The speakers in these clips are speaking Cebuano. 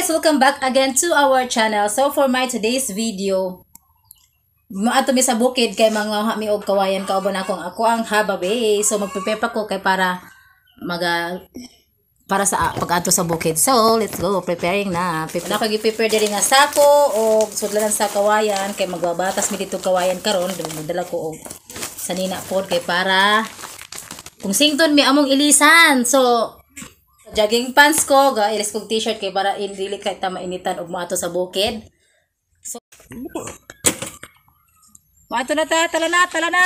Guys! Welcome back again to our channel. So for my today's video, maato mi sa bukid kay manguha mi og kawayan kauban akong ako ang hababe. So magprepare pa ko kay para maga para sa pag-adto sa bukid. So let's go, preparing na. Prepare na gi-prepare diri nga sako og sudlanan sa kawayan kay magbabatas mi dito kawayan karon. Dala ko og sanina pod kay para kung sington mi among ilisan. So jogging pants ko, ga ilis kog t-shirt kay para dili kay ta mainitan og moadto sa bukid. So moadto na ta, tala na, tala na.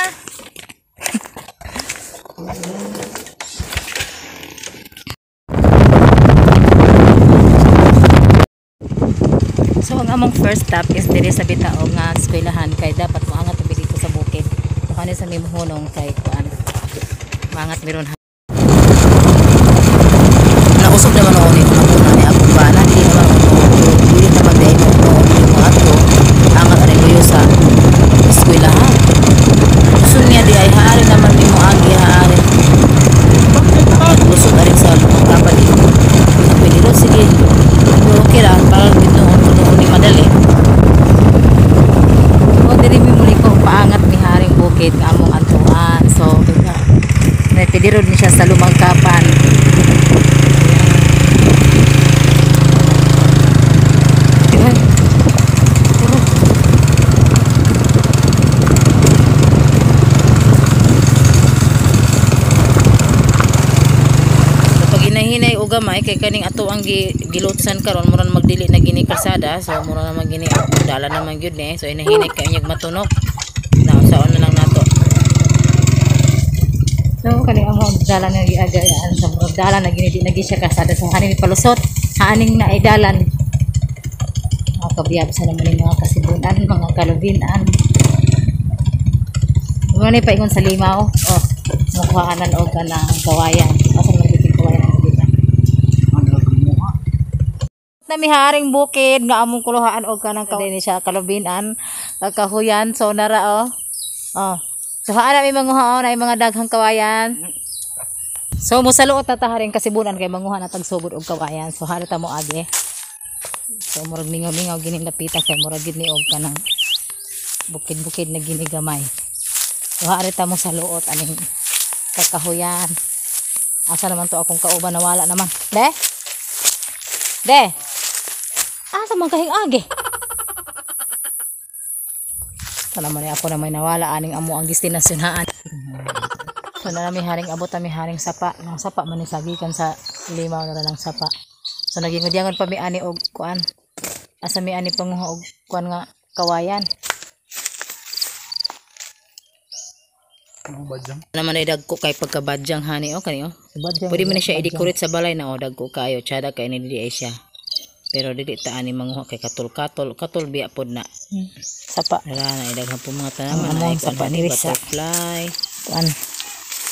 So ang among first stop is diri sa Bitao nga eskwelahan kay dapat moangat mi dito sa bukid. So kani sa mimuhunong kay kuan. Moangat mi ron. Nausog naman ako ni una ni akong bana, dili naman ako dili naman dai mo dili mo ato angat ani luyo sa eskwelahan. Gusto niya di ay haari naman mi mo agi haari. Lusot ari sa lumang kapal. Pwede ro sige. Pero okay ra para gid noon ni madali. O diri mi muli ko paangat mi haring bukid nga among antuan. So pwede ro ni siya sa lumang kapan. Hinahinay og gamay kay kaning ato ang gilutsan karon mura na magdili na gini kalsada, so mura na man gini dala naman gyud ni, so hinahinay kay inyog matunok na usaon na lang nato. So kani amo dala na giagayaan sa murag dala na gini di na siya kalsada, so haning palusot haning naidalan mga kabiyab sa naman ni mga kasibunan, mga kalubinan. Muna ni paingon sa limaw, oh mukhaan og kanang kawayan. Asa man gid kawayan na miharing bukid nga among kuluhaan og kanang kawayan siya kalubinan kahuyan. So nara oh. Oh. So haana mi manguha na mga daghang kawayan. So mosaluot na ta haring kasibunan kay manguha na tag sugod og kawayan. So hara ta mo agi. So murag mingaw-mingaw gini lapita kay murag gid ni og kanang bukid-bukid na gini gamay. So hara ta mo saluot aning kakahuyan. Asa naman to akong kauban nawala naman. De? De? Asa man kahing agi? Sana man ako na may nawala aning amo ang destinasyon. So na mi haring abot mi haring sapa. Nang sapa man ni sagikan sa limaw na lang sapa. So nagingudyangon pa mi ani og kuan. Asa mi ani panguha og kuan nga kawayan. Badyang. Naman ay dagko kay pagkabadyang hani o kani o. Badyang, Pwede man ni siya badyang. i-decorate sa balay na o dagko kayo tsada kay ni dili ay siya. Pero dili ta ani manguha kay katol-katol, katol biya pod na. Sapa. Wala na idaghan po mga tanaman Ang ay among sapa kuan ni Risa. butterfly, Kuan.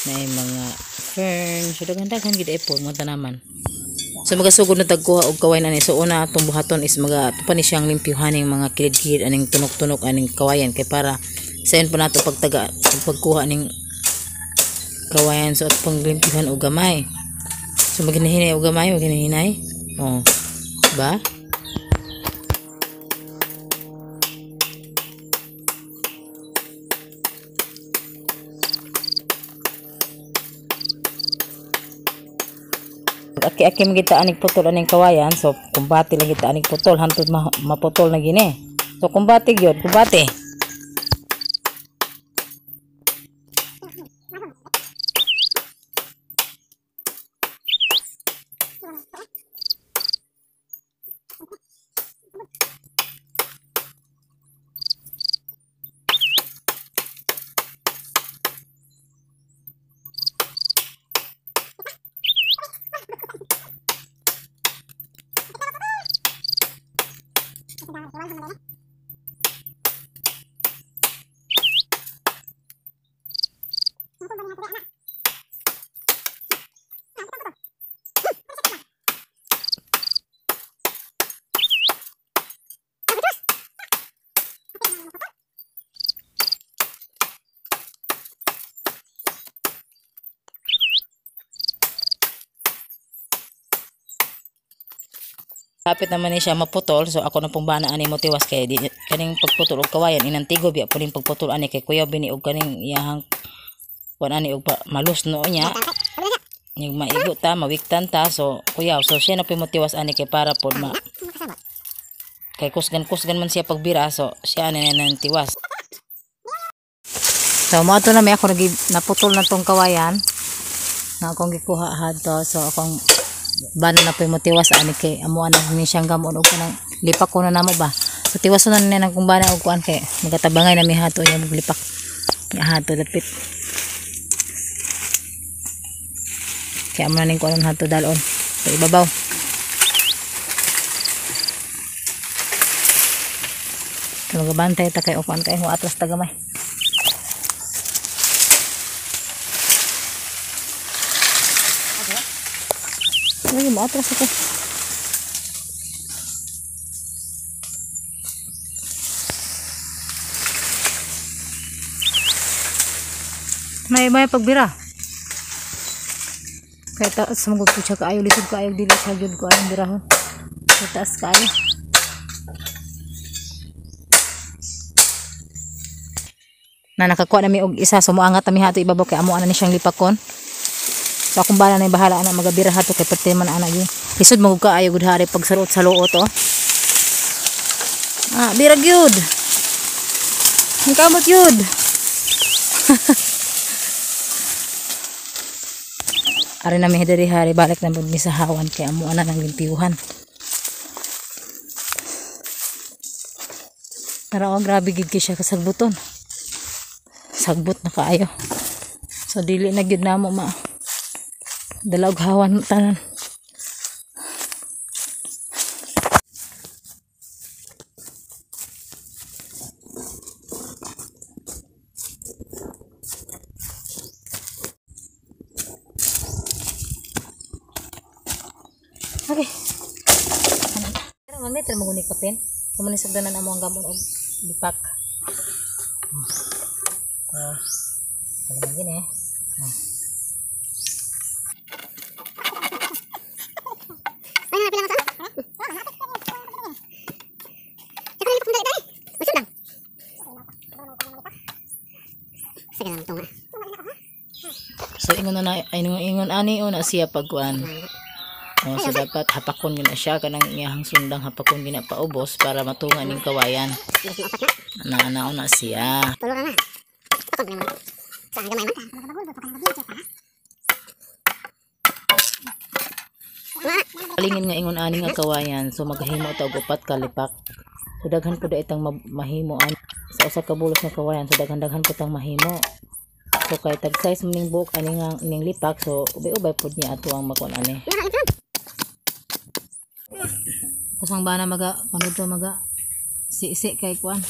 na ay mga fern. So daghan-daghan gid ay po mga tanaman. So magasugod na tagkuha og kawayan ani. So una atong buhaton is maga pa ni siyang limpyuhan ning mga kilid-kilid aning tunok-tunok aning kawayan kay para sayon pa nato pagtaga pagkuha ning kawayan. So at panglimpyuhan og gamay. So maginahinay og gamay, maginahinay. Oh. Ba? Aki-aki man kita aning putol aning kawayan. So kumbati lang kita aning putol hantod maputol na gini. So kumbati gyud, kumbati. Kapit naman ni siya maputol, so ako na pong bana ani mo tiwas kay di, kaning pagputol og kawayan inantigo biya puling pagputol ani kay kuya bini og kaning iyahang kuan ani og malusno niya. Yung maigo ta, mawiktan ta, so kuyaw, so siya na po motiwas ani kay para pod ma kay kusgan-kusgan man siya pagbira, so siya ani na nang tiwas. So mo ato na may ako naputol na tong kawayan na akong gikuha hadto, so akong bana na po motiwas ani kay amo ana ni siyang gamon og kanang lipak ko na namo ba. So tiwason na niya nang kung bana og kuan kay magatabangay na mi hato niya maglipak hato dapit. Kaya amo na ning kuan hato dalon sa ibabaw. So magabantay ta kay kuan kay mo atras ta gamay. Lagi mo atras ako. May pagbira. Kaya taas mong ko siya kaayo, lisod kaayo, dili siya gyud ko anong birahon. Kaya taas kaayo. Na nakakuha na mi og isa, so moangat na mi hato ibabaw kay amo ana ni siyang lipakon. So akong bala na bahala ana magabira hato kay perti man ana gyud. Lisod mo kaayo gud hari pagsaruot sa luot oh. Ah, bira gyud. Ang kamot gyud. Ari na mi diri hari balik na mi sa hawan kay amo ana nang limpyuhan. Tara oh, grabe gid kay siya kasagbuton. Sagbot na kaayo. So dili na gyud namo ma dala og hawan tanan. Okay. Pero mami, tara maguni kapin. Kamuni sagdanan amo ang gamon og lipak. Oh. Ano gini eh. So ingon na ingon ani una siya pagkuan. Oh, so dapat hapakon gina siya kanang iyahang sundang hapakon gina paubos para matunga ning kawayan. Ana na siya. Palingin nga ingon ani nga kawayan, so maghimo ta og upat ka lipak. So daghan pud itang mahimo an sa usa ka bulos nga kawayan, so daghan-daghan pud tang mahimo. So kay tag size ning buok ani nga ning lipak, so ubay-ubay pud niya ato ang makuan ani. Kusang bana maga panudto maga si kay kuan.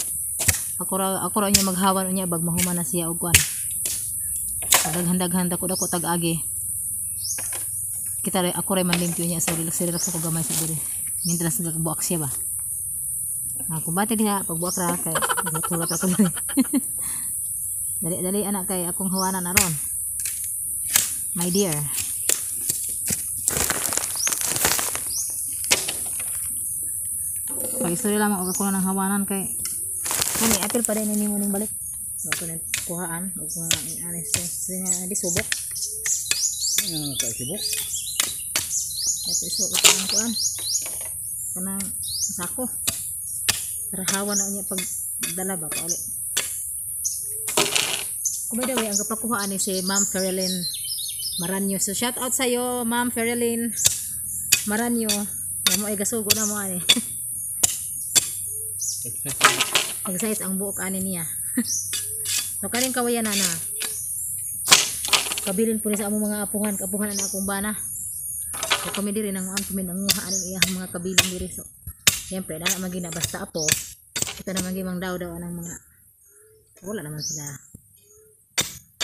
Ako ra niya maghawan unya bag mahuman na siya og kuan. Daghan-daghan dako dako tag-agi. Kita ray ako ray manlimpyo niya, so relax relax ako gamay sa diri. Mientras nagbuak siya ba. Ako bati diha pagbuak ra kay sulat ako diri. Dali-dali anak kay akong hawanan aron. My dear. Pag-istorya lamang og ako ng hawanan kay kani apil pa din nimo ning balik. So ako nang kuhaan og mga ani sa di subok. Ano ka subok? Ito isubok ang kuan. Kanang sako. Para hawan na niya pag dala ba pauli. By the way, ang kapakuhaan ni si Ma'am Ferilyn Maranyo. So shout out sa iyo, Ma'am Ferilyn Maranyo. Namo ay gasugo na mo ani. Pag-size ang buok ani niya. So kaning kawayan na na. Kabilin po ni sa among mga apuhan, kapuhan na akong bana. So kami diri nang kami nanguha aning iyang mga kabilin diri. So siyempre dala man gina basta apo. Ito naman gimang daw-daw anang mga wala naman sila.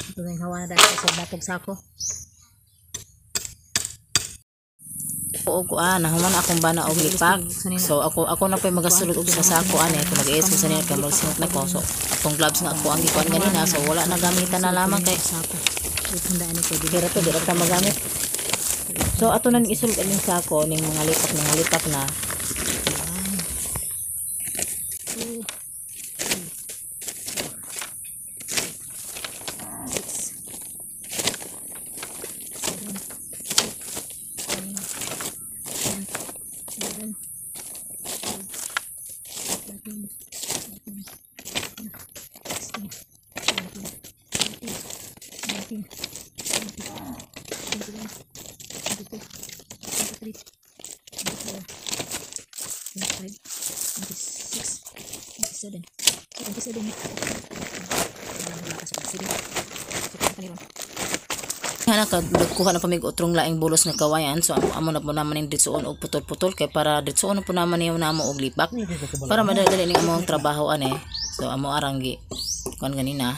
Ito na yung hawa na dahil sa batog sako. Oo ko nahuman akong bana og lipak. So ako na po'y magasulod og sa sako ani kung mag-iis ko sa niya kay mulsingot na ko. So atong gloves nga ako ang gikuan ganina, so wala na gamitan na lamang kay kira to dira ta magamit. So ato na ning isulod aning sako ning mga lipak na. 21, 22, 23, 24, 25, 26, 27. So, 27 ni. So, kaniron. Nga nagkuha na pa mig utrong laing bulos nga kawayan, so amo amo na po naman ning ditsuon og putol-putol kay para ditsuon na po naman niyo namo og lipak para madali ning among trabaho ane. So amo arang gi kuan ganina.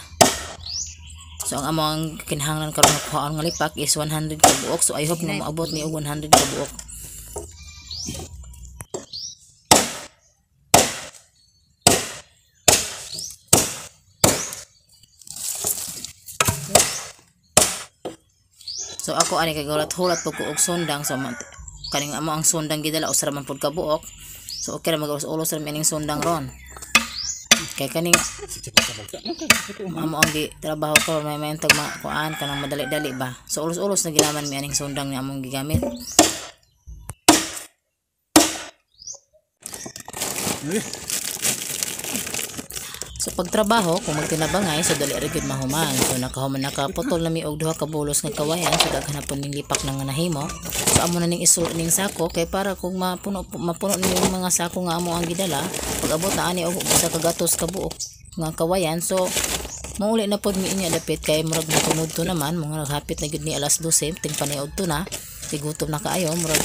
So ang amo ang kinahanglan karon nga kuhaon nga lipak is 100 ka buok. So I hope nga moabot ni og 100 ka buok. So ako ani kay gulat-hulat pud ko og sundang, so kaning amo ang sundang gidala usa ra man pud ka buok. So okay ra mag-ulos-ulos ra mi ining sundang ron. Kay kaning amo ang gi trabaho ko may may tag mga kuan kanang madali-dali ba. So ulos-ulos na ginaman mi aning sundang ni among gigamit. So pagtrabaho, kung magtinabangay, so dali ra gyud mahuman. So nakahuman nakaputol na mi og duha ka bulos nga kawayan, so daghan na pud ning lipak na nga nahimo. So amo na ning isulod ning sako kay para kung mapuno mapuno ni yung mga sako nga amo ang gidala, pag abot na ani og usa ka gatos ka buok nga kawayan, so mauli na pod mi inya dapit kay murag motunod to naman, mga naghapit na gyud ni alas 12, ting paniud to na, tigutom na kaayo, murag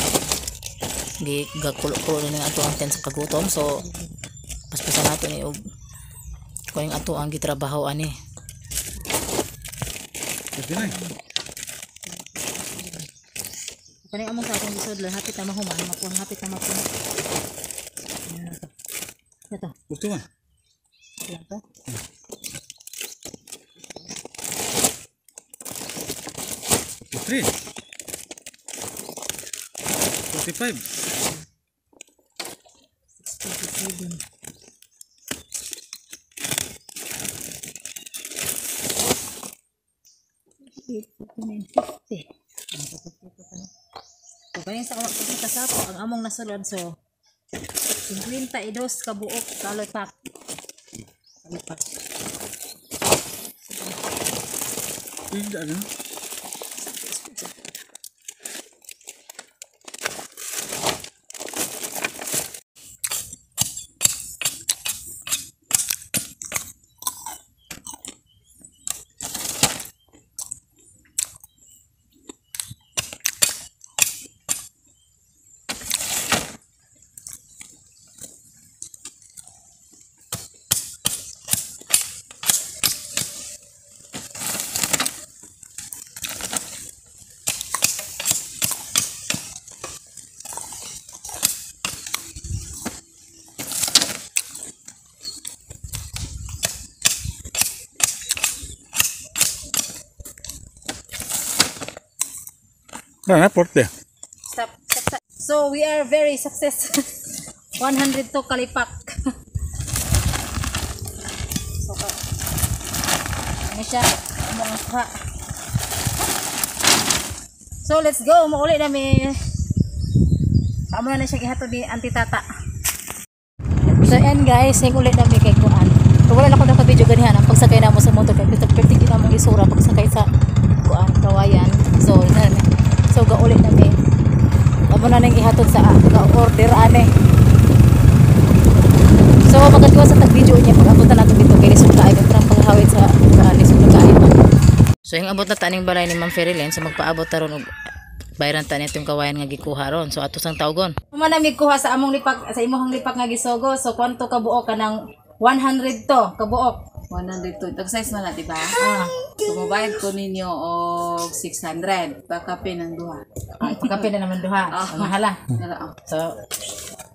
gi gakulo-kulo na ning ato ang tent sa kagutom. So paspasan nato ni og kuning ato ang gitrabaho ani. 39. Kaning among sa akong gisudlan, hapit na mahuman, mapuno, hapit na mapuno. Ano na to? Ito. 41. Ilan to? 43. 45. 647. 8, 49, 50. So, kaning sa kasako, ang among nasulod, so 52 ka buok kalipak. Kalipak. Hindi ano? Na, 40. Stop, stop, stop. So we are very success. 102 kalipak. So ka. Ano siya? Mga kuha. So let's go. Mauli na mi. Amo na na siya gihatod ni Auntie Tata. So and guys, hing ulit na mi kay kuan. So wala na ko naka-video ganihan ang pagsakay na mo sa motor kay perti perti kita mong isura pagsakay sa kuan kawayan. So na, so gauli na mi. Amo na nang ihatod sa ga-order ane. So magagawa sa tag video niya pag abot na nato dito kay lisod kaayo kanang panghawit sa kuan, lisod na kaayo. So yung abot na taning balay ni Ma'am Ferilyn, so magpaabot ta ron og bayaran ta nitong kawayan nga gikuha ron. So ato sang tawgon. Human na mi kuha sa among lipak, sa imong lipak nga gisogo. So kwanto ka buok kanang 100 to kabuok? 102. Tag size man na, di ba? Ah, So, mobayad ko ninyo og 600. Pagkape ng duha. Ay, pagkape na naman duha. Ang mahala. Dala, oh. So,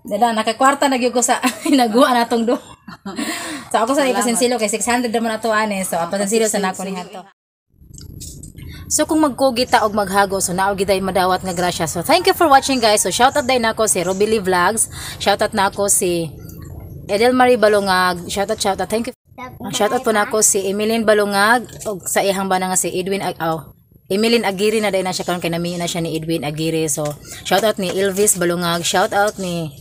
dala, nakakwarta na gyud ko sa inaguan natong duha. So ako sa ipasensilo kay 600 naman ato ane. So pasensilo sa nako ni hato. So kung magkugi ta og maghago, so nao gid ay madawat nga grasya. So thank you for watching, guys. So shout out day nako si Robily Vlogs, shout out nako si Edel Marie Balungag, shout out, shout out. Thank you. Shout out po nako si Emeline Balungag og sa iyang bana nga si Edwin Ag oh, Emeline Aguirre na day na siya karon kay namiyo na siya ni Edwin Aguirre. So shout out ni Elvis Balungag, shout out ni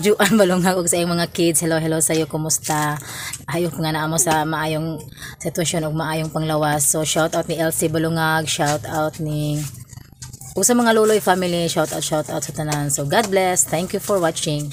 Juan Balungag ug sa iyong mga kids. Hello, hello sa iyo. Kumusta? Ayop nga naa mo sa maayong sitwasyon ug maayong panglawas. So shout out ni Elsie Balungag, shout out ni ug sa mga Luloy family, shout out sa tanan. So God bless. Thank you for watching.